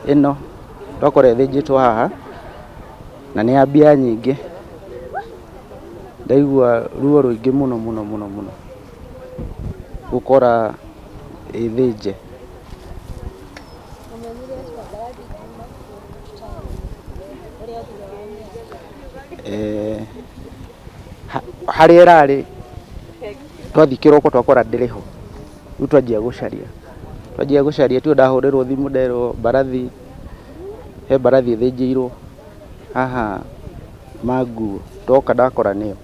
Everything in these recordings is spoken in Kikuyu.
Ĩno twakora ĩthĩnjĩtwo haha na nĩ ya mbia nyingĩ. Ndaigua ruo rũingĩ mũno mũno mũno mũno gũkora ĩthĩnje. Harĩa ĩrarĩ twathiĩ kĩroko twakora ndĩrĩ ho, rĩu twanjia gũcaria. Twanjia gũcaria tiguo ndahũrĩrwo thimũ nderwo mbarathi, he mbarathi ĩthĩnjĩirwo haha Manguo, ndoka ndakora nĩyo,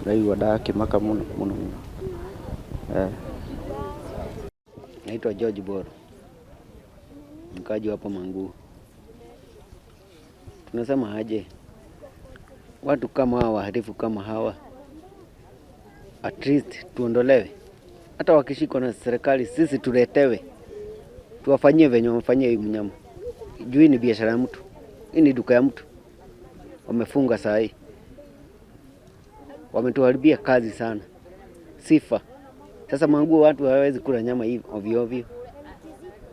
ndaigua ndakĩmaka mũno mũno mũno. Naitwa George Boro, mkaaji hapa Manguo. Tunasema aje, watu kama hawa wahalifu kama hawa at least tuondolewe, hata wakishikwa na serikali sisi tuletewe, tuwafanyie venye wamefanyia hii mnyama. Juu hii ni biashara ya mtu, hii ni duka ya mtu, wamefunga saa hii, wametuharibia kazi sana, sifa. Sasa Manguo watu hawawezi kula nyama hii ovyo ovyo,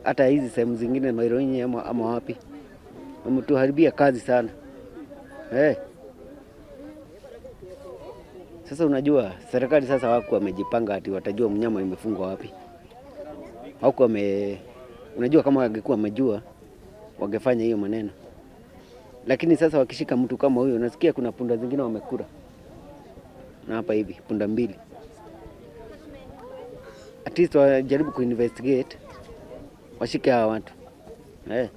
hata hizi sehemu zingine Maironyi ama wapi, wametuharibia kazi sana hey. Sasa unajua serikali sasa wako wamejipanga ati watajua mnyama imefungwa wapi. Wako wame, unajua kama wangekuwa wamejua wangefanya hiyo maneno, lakini sasa wakishika mtu kama huyo, unasikia kuna punda zingine wamekula na hapa hivi punda mbili. At least wajaribu kuinvestigate washike hawa watu eh.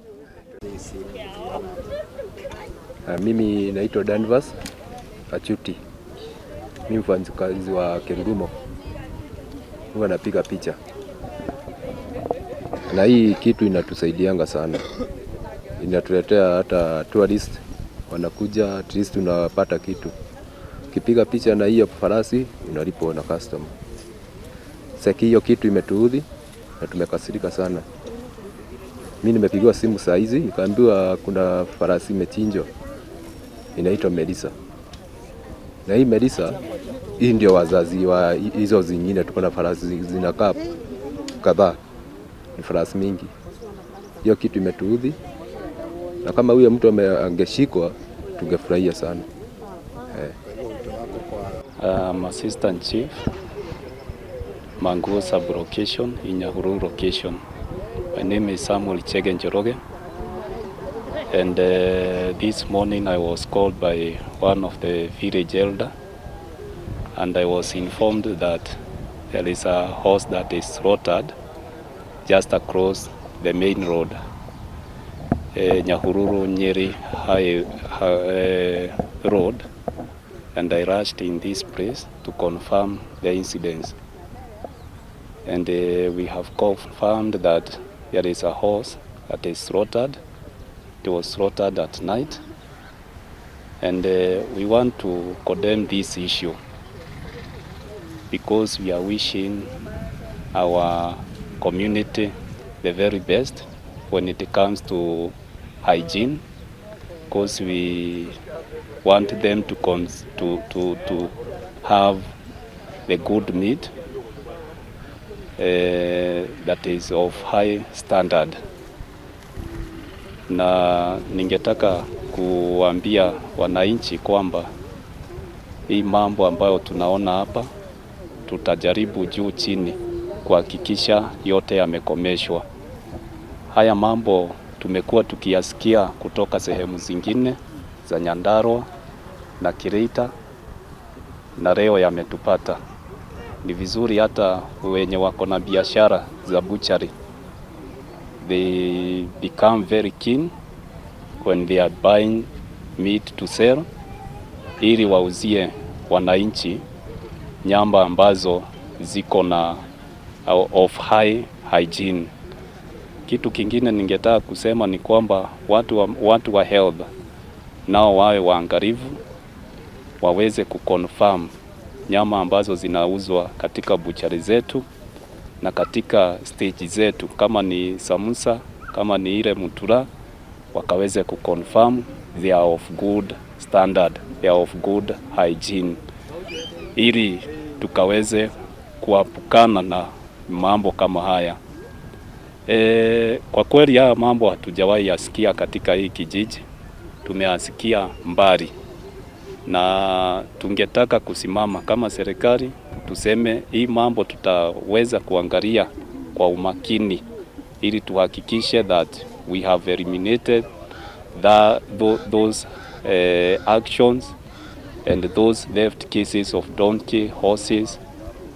Mimi naitwa Danvas Achuti. Mimi mfanyakazi wa Kerurumo, huwa napiga picha, na hii kitu inatusaidianga sana, inatuletea hata tourist wanakuja, at least unapata kitu. Ukipiga picha na hiyo farasi unalipwa na customer. Sasa hiyo kitu imetuudhi na tumekasirika sana. Mimi nimepigiwa simu saa hizi nikaambiwa kuna farasi imechinjwa inaitwa Melissa. Na hii Melissa hii ndio wazazi wa hizo zingine, tuko na farasi zinakaa kadhaa, ni farasi mingi. Hiyo kitu imetuudhi, na kama huyo mtu angeshikwa tungefurahia sana eh. I'm Assistant Chief, Manguo sub-location in Nyahururu location. My name is Samuel Chege Njoroge, and this morning I was called by one of the village elder, and I was informed that there is a horse that is slaughtered just across the main road, Nyahururu Nyeri High Road, and I rushed in this place to confirm the incidents. And we have confirmed that there is a horse that is slaughtered. It was slaughtered at night. And we want to condemn this issue because we are wishing our community the very best when it comes to hygiene, because we want them to have the good meat that is of high standard. Na ningetaka kuambia wananchi kwamba hii mambo ambayo tunaona hapa tutajaribu juu chini kuhakikisha yote yamekomeshwa. Haya mambo tumekuwa tukiyasikia kutoka sehemu zingine za Nyandarua na Kirita na leo yametupata. Ni vizuri hata wenye wako na biashara za butchery, they become very keen when they are buying meat to sell, ili wauzie wananchi nyama ambazo ziko na of high hygiene. Kitu kingine ningetaka kusema ni kwamba watu wa health nao wawe waangalifu, waweze kuconfirm nyama ambazo zinauzwa katika buchari zetu na katika stage zetu, kama ni samosa, kama ni ile mutura, wakaweze kuconfirm they are of good standard, they are of good hygiene, ili tukaweze kuepukana na mambo kama haya. Kwa kweli haya mambo hatujawahi yasikia katika hii kijiji, tumeyasikia mbali, na tungetaka kusimama kama serikali tuseme hii mambo tutaweza kuangalia kwa umakini ili tuhakikishe that we have eliminated those actions and those theft cases of donkey horses,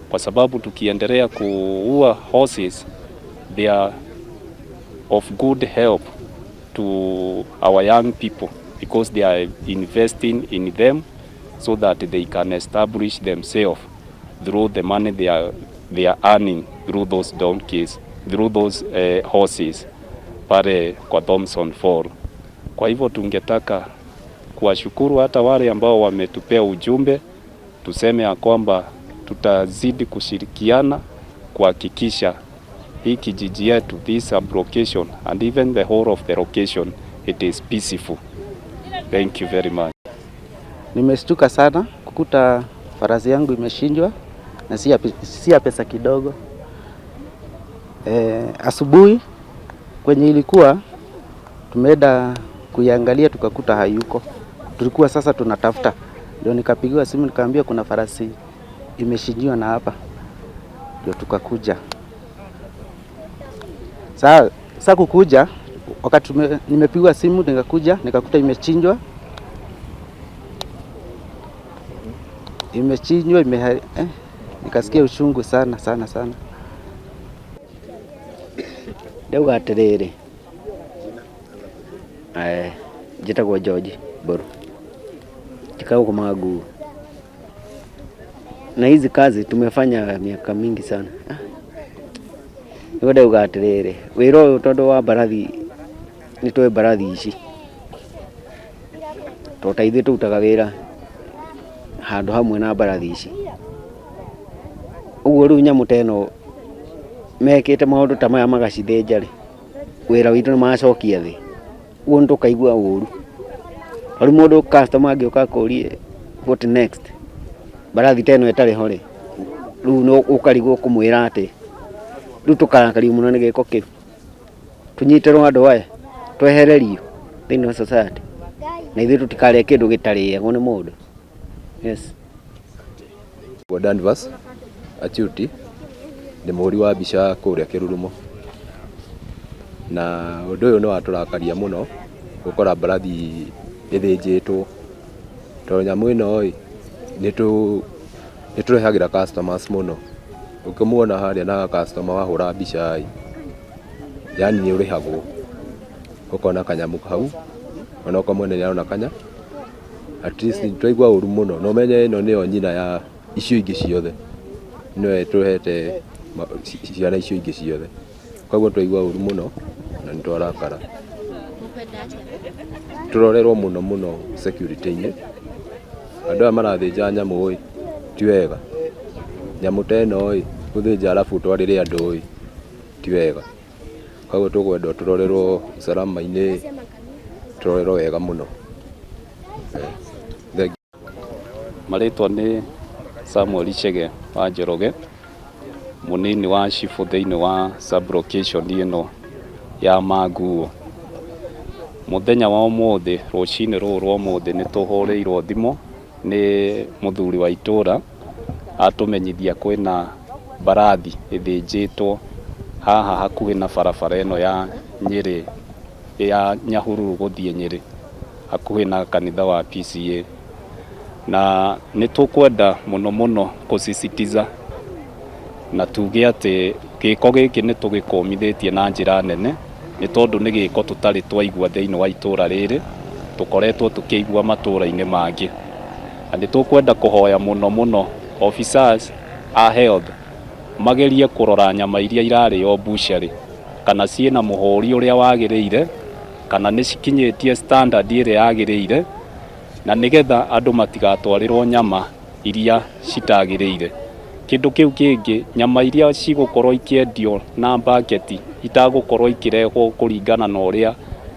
kwa sababu tukiendelea kuua horses, they are of good help to our young people because they are investing in them so that they can establish themselves through the money they are earning through those donkeys, through those horses pale kwa Thomson Fall. Kwa hivyo tungetaka kuwashukuru hata wale ambao wametupea ujumbe, tuseme ya kwamba tutazidi kushirikiana kuhakikisha hii kijiji yetu, this location and even the whole of the location, it is peaceful. Thank you very much. Nimeshtuka sana kukuta farasi yangu imechinjwa na si ya pesa kidogo. Asubuhi kwenye ilikuwa tumeenda kuiangalia tukakuta hayuko. Tulikuwa sasa tunatafuta, ndio nikapigiwa simu nikaambiwa kuna farasi imechinjiwa na hapa, ndio tukakuja. Saa kukuja wakati nimepigiwa simu nikakuja nikakuta imechinjwa nikasikia uchungu sana sana sana. Ndauga atiriri, njĩtagwo George Mburu, njikaraga gũkũ Mangu, na hizi kazi tumefanya miaka mingi sana. Nĩguo ndauga atĩrĩrĩ, wĩra ũyũ tondũ wa mbarathi, nĩ tũĩ mbarathi ici tondũ ta ithuĩ tũrutaga wĩra handũ hamwe na mbarathi ici. Ũguo rĩu nyamũ ta ĩno mekĩte maũndũ ta maya magacithĩnja rĩ, wĩra witũ nĩ macokia thĩ, ũguo nĩ tũkaigua ũru. Rĩu mũndũ customer angĩũka akũrie what next, mbarathi ta ĩno ĩtarĩ ho rĩ, rĩu no ũkarigwo kũmwĩra atĩ rĩu tũkarakario mũno nĩ gĩko kĩu. Tũnyitĩrwo andũ aya twehererio thĩinĩ wa society, na ithuĩ tũtikarĩe kĩndũ gĩtarĩagwo nĩ mũndũ. Yes. Danvas Achuti nĩ mũhũri wa mbica kũrĩa Kĩrurumo, na ũndũ ũyũ nĩ watũrakaria mũno gũkora mbarathi ĩthĩnjĩtwo, tondũ nyamũ ĩno ĩ nĩ tũrehagĩra customers mũno. Ũkĩmuona harĩa na customer wahũra mbica ĩ, yani nĩ ũrĩhagwo, ũkona kanyamũ kau onokorwo mwene nĩ arona kanya, at least twaigua ũru mũno, na ũmenye ĩno nĩyo nyina ya icio ingĩ ciothe, nĩyo ĩtũhete ciana icio ingĩ ciothe, koguo twaigua ũru mũno na nĩ twarakara. Tũrorerwo mũno mũno security-inĩ, andũ aya marathĩnja nyamũ ĩ ti wega, nyamũ ta ĩno ĩ gũthĩnja arabu ũtwarĩre andũ ĩ ti wega, koguo tũkwenda tũrorerwo usalama-inĩ, tũrorerwo wega mũno. Thank. Marĩtwa nĩ Samuel Chege wa Njoroge, mũnini wa cibũ thĩinĩ wa sub-location ĩno ya Manguo. Mũthenya wa ũmũthĩ, rũcinĩ rũrũ rwa ũmũthĩ, nĩ tũhũrĩirwo thimũ nĩ mũthuri wa itũra atũmenyithia kwĩna mbarathi ĩthĩnjĩtwo haha hakuhĩ na barabara ĩno ya Nyĩrĩ ya Nyahururu gũthiĩ Nyĩrĩ, hakuhĩ na kanitha wa PCEA, na nĩ tũkwenda mũno mũno kũsisitiza na tuge atĩ gĩko gĩkĩ nĩ tũgĩkũmithĩtie na njĩra nene, nĩ tondũ nĩ gĩko tũtarĩ twaigua thĩinĩ wa itũra rĩrĩ, tũkoretwo tũkĩigua matũra-inĩ mangĩ. Na nĩ tũkwenda kũhoya mũno mũno officers a health magerie kũrora nyama iria irarĩo butchery kana ciĩna mũhũri ũrĩa wagĩrĩire, kana nĩ cikinyĩtie standard ĩrĩa yagĩrĩire, na nĩgetha andũ matigatwarĩrwo nyama iria citagĩrĩire. Kĩndũ kĩu kĩngĩ, nyama iria cigũkorwo ikĩendio na mbaketi itagũkorwo ikĩrehwo kũringana na ũrĩa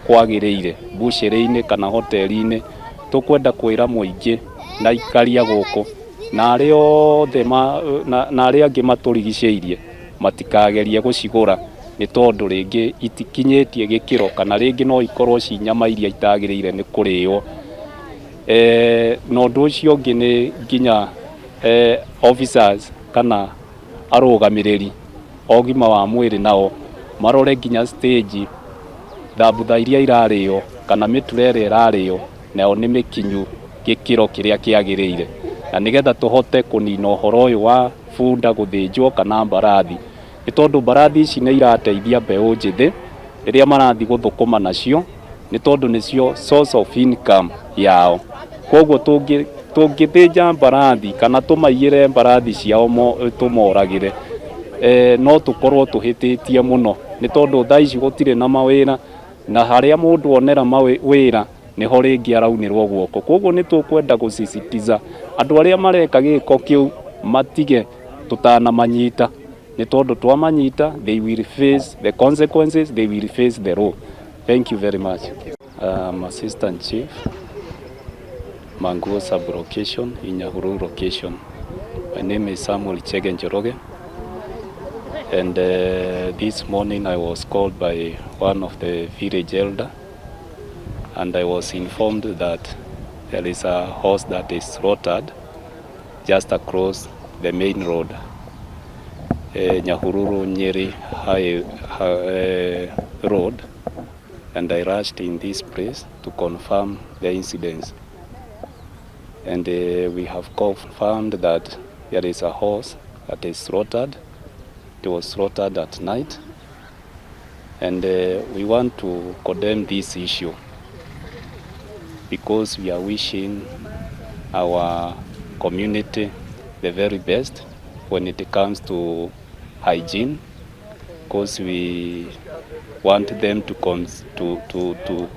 kwagĩrĩire butchery-inĩ kana hoteli-inĩ, tũkwenda kwĩra mũingĩ na aikaria gũkũ na arĩa othe na arĩa angĩ matũrigicĩirie matikagerie gũcigũra, nĩ Nĩ tondũ rĩngĩ itikinyĩtie gĩkĩro, kana rĩngĩ no ikorwo ci nyama iria itagĩrĩire nĩ kũrĩo. Na ũndũ ũcio ũngĩ nĩ nginya officers kana arũgamĩrĩri a ũgima wa mwĩrĩ nao marore nginya stage thambutha iria irarĩo kana mĩtura ĩrĩa ĩrarĩo nayo nĩ mĩkinyu gĩkĩro kĩrĩa kĩagĩrĩire, na nĩgetha tũhote kũnina ũhoro ũyũ wa bunda gũthĩnjwo kana mbarathi, nĩ tondũ mbarathi ici nĩ irateithia mbeũ njĩthĩ rĩrĩa marathiĩ gũthũkũma nacio, nĩ tondũ nĩcio source of income yao. Koguo tũngĩthĩnja mbarathi kana tũmaiyĩre mbarathi ciao tũmoragĩre, no tũkorwo tũhĩtĩtie mũno, nĩ tondũ thaa ici gũtirĩ na mawĩra, na harĩa mũndũ onera wĩra nĩho rĩngĩ araunĩrwo guoko. Koguo nĩ tũkwenda gũsisitiza andũ arĩa mareka gĩko kĩu matige tũtanamanyita, nĩ tondũ twamanyita, they will face the consequences, they will face the law. Thank you very much. Assistant Chief, Manguo sub-location in Nyahururu location. My name is Samuel Chege Njoroge, and this morning I was called by one of the village elder, and I was informed that there is a horse that is slaughtered just across the main road, Nyahururu Nyeri High Road, and I rushed in this place to confirm the incidents. And we have confirmed that there is a horse that is slaughtered. It was slaughtered at night. And we want to condemn this issue because we are wishing our community the very best when it comes to hygiene, because we want them to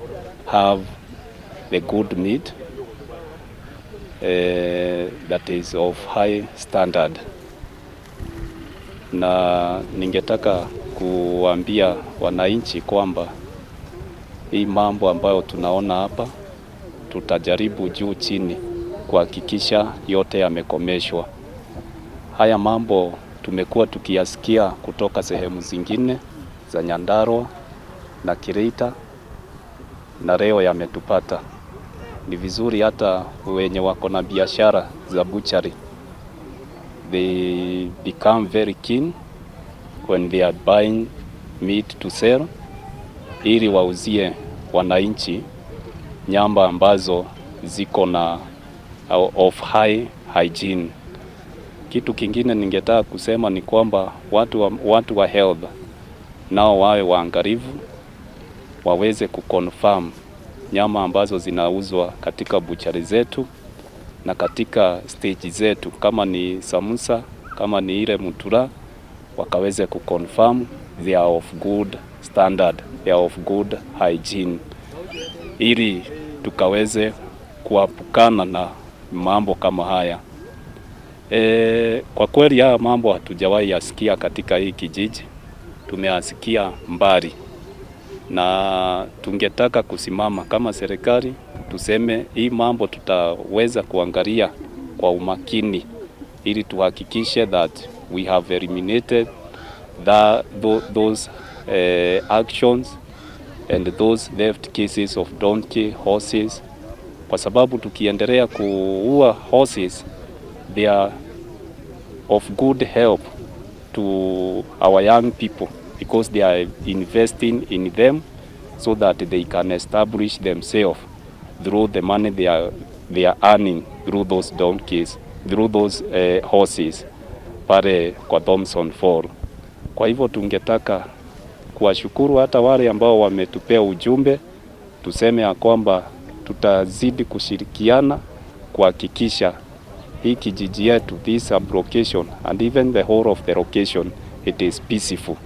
have the good meat that is of high standard. Na ningetaka kuambia wananchi kwamba hii mambo ambayo tunaona hapa tutajaribu juu chini kuhakikisha yote yamekomeshwa. Haya mambo tumekuwa tukiyasikia kutoka sehemu zingine za Nyandarua na Kirita na leo yametupata. Ni vizuri hata wenye wako na biashara za butchery, they become very keen when they are buying meat to sell, ili wauzie wananchi nyama ambazo ziko na of high hygiene. Kitu kingine ningetaka kusema ni kwamba watu wa health nao wawe waangalifu, waweze kuconfirm nyama ambazo zinauzwa katika buchari zetu na katika stage zetu, kama ni samosa, kama ni ile mutura, wakaweze kuconfirm they are of good standard, they are of good hygiene, ili tukaweze kuepukana na mambo kama haya. Kwa kweli haya mambo hatujawahi yasikia katika hii kijiji, tumeyasikia mbali, na tungetaka kusimama kama serikali tuseme hii mambo tutaweza kuangalia kwa umakini ili tuhakikishe that we have eliminated those actions and those theft cases of donkey horses, kwa sababu tukiendelea kuua horses, they are of good help to our young people because they are investing in them so that they can establish themselves through the money they are earning through those donkeys, through those horses pale kwa Thomson Fall. Kwa hivyo tungetaka kuwashukuru hata wale ambao wametupea ujumbe, tuseme ya kwamba tutazidi kushirikiana kuhakikisha hii kijiji yetu, this sub-location and even the whole of the location, it is peaceful.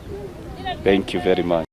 Thank you very much.